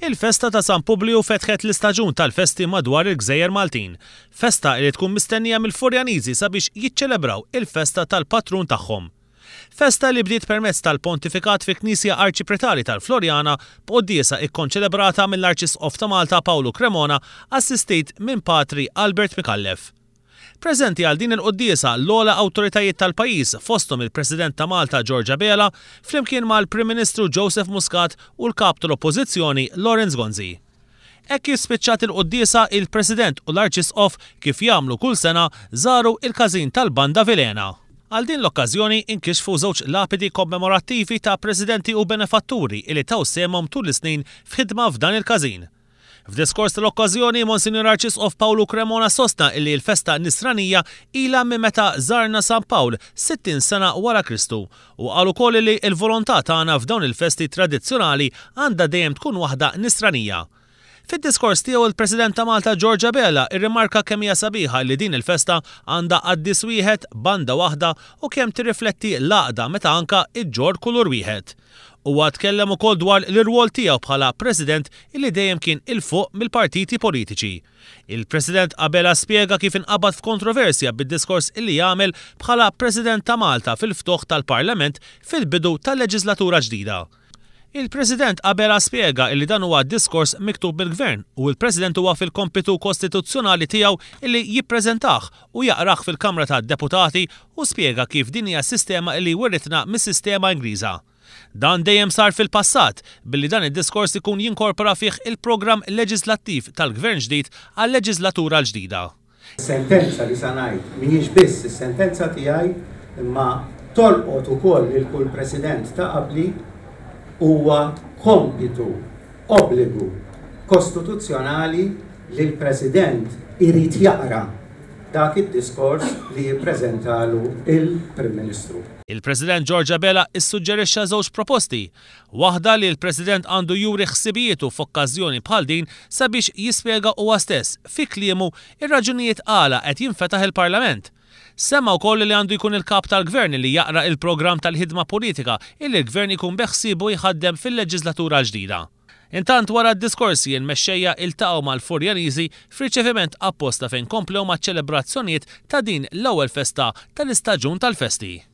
Il-festa ta' San Publiju fetħet l-istaġun tal-festi madwar il-gżejjer Maltin. Festa li tkun mistennija mill-Furjaniżi sabiex jiċċelebraw il-festa tal-patrun tagħhom. Festa li bdiet permezz tal-pontifikat fil-Knisja Arċipretali tal-Floriana b'quddiesa ikkonċelebrata mill-Arċisqof ta' Malta Pawlu Cremona assistit minn Patri Albert Micallef. Preżenti għal din il-quddiesa l-ogħla awtoritajiet tal-pajjiż fosthom il-President ta' Malta George Abela flimkien mal-Prim Ministru Joseph Muscat u l-Kap tal-Oppożizzjoni Lawrence Gonzi. Hekk kif spiċċat il-quddiesa il-President u l-Arċisqof kif jagħmlu kull sena żaru il-każin tal-Banda Vilhena. Għal din l-okkażjoni inkixfu żewġ lapidi kommemorattivi ta' Presidenti u benefatturi li taw sehemhom tul is-snin f'ħidma f'dan il-każin. F'diskors tal-okkażjoni, Monsinjur Arċisqof Pawlu Cremona sostna illi l-festa Nisranija ilha minn meta żarna San Pawl 60 sena wara Kristu u qal ukoll illi l-volontà tagħna f'dawn il-festi tradizzjonali għandha dejjem tkun waħda Nisranija. Fid-diskors tiegħu l-President ta' Malta George Abela rrimarka kemm hija sabiħa illi din il-festa għandha qaddis wieħed, banda waħda u kemm tirrifletti l-għaqda meta anka ġġorr kulur wieħed. Huwa tkellem ukoll dwar l-irwol tiegħu bħala President illi dejjem kien 'il fuq mill-partiti politiċi. Il-President Abela spjega kif inqabad f'kontroversja bid-diskors illi għamel bħala President ta' Malta fil-ftuħ tal-Parlament fil-bidu tal-leġiżlatura ġdida. Il-President Abela spjega illi dan huwa diskors miktub mill-Gvern u l-President huwa fil-kompitu kostituzzjonali tiegħu illi jippreżentah u jaqrah fil-Kamra tad-Deputati u spjega kif din hija sistema illi wiritna mis-sistema Ingliża. Dan dejjem sar fil-passat, billi dan id-diskors ikun jinkorpora fih il-programm leġiżlattiv tal-Gvern ġdid għal-leġiżlatura l-ġdida. Is-sentenza li sa ngħid mhijiex biss is-sentenza tiegħi imma tolqot ukoll lil kull President ta' qabli, huwa kompitu, obbligu kostituzzjonali li l-President irid jaqra dak id-diskors li jippreżentalu l-Prim Ministru. Il-President George Abela issuġġerixxa żewġ proposti. Waħda li l-President għandu juri ħsibijietu f'okkażjoni bħal din sabiex jispjega huwa stess, fi kliemu, ir-raġunijiet għala qed jinfetaħ il-Parlament. Semma wkoll li għandu jkun il-Kap tal-Gvern li jaqra il-programm tal-ħidma politika illi l-Gvern ikun beħsiebu jħaddem fil-leġiżlatura l-ġdida. Intant wara d-diskorsi il-mexxejja iltaqgħu mal-Furjaniżi f'riċeviment apposta fejn komplew maċ-ċelebrazzjonijiet ta' din l-ewwel festa tal-istaġun tal-festi.